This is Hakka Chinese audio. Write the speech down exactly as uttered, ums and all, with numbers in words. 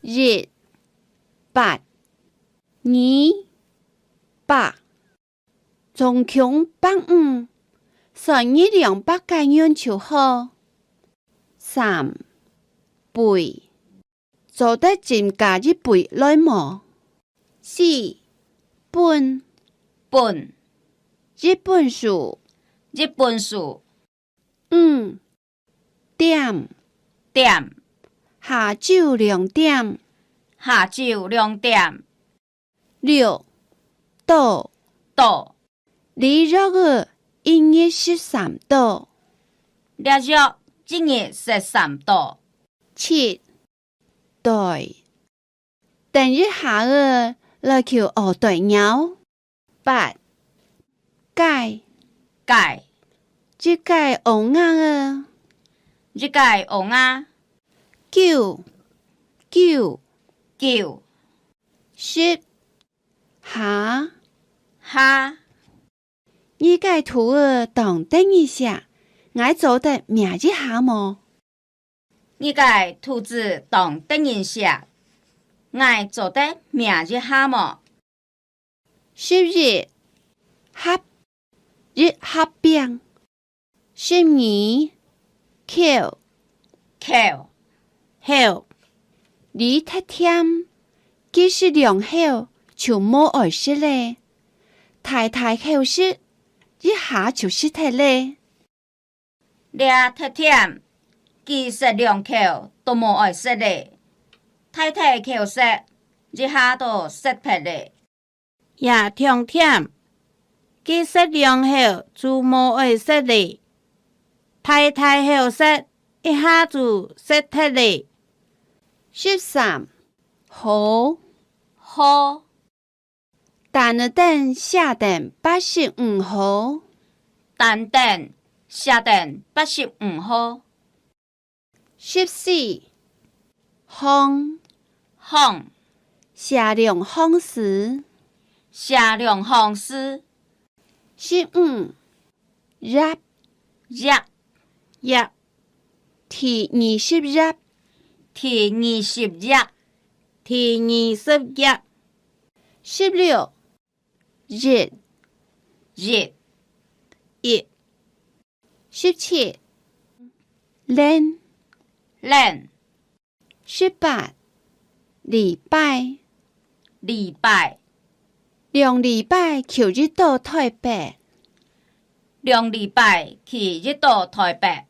一、八、二、百，總共百五，算你兩百个銀就好。三、杯，做得增加一杯來無？四、本，本，一本書，一本書。五、點，點，下晝兩點，下晝兩點。六、到，到，這約仔一日食三到，這約一日食三到。七、袋，等一下仔來求阿袋貓。八、該，該，一个烏鴉仔，一个烏鴉。九、九，九，十、下，下。你个肚仔當得人惜，𠊎做得摸一下無？ 你个肚子當得人惜，𠊎做得摸一下無？十一、合，一合餅。十二、口，口，口。這忒悿，佢食兩口就無愛食咧。大大口食，一下就食忒咧。 這忒悿，佢食兩口都無愛食咧。大大口食，一下都食忒咧。這忒悿，佢食兩口就無愛食咧。大大口食，一下就食忒咧。十三、號，號。 單仔頂寫等八十五號。單頂寫等八十五號。十四、項，項，寫兩項詞。寫兩項詞。十五、頁，頁，頁。第二十頁，第二十頁，第二十頁。十六、 一，一，一。十七、輪，輪。十八、禮拜，禮拜。兩禮拜去一到臺北。兩禮拜去一到臺北。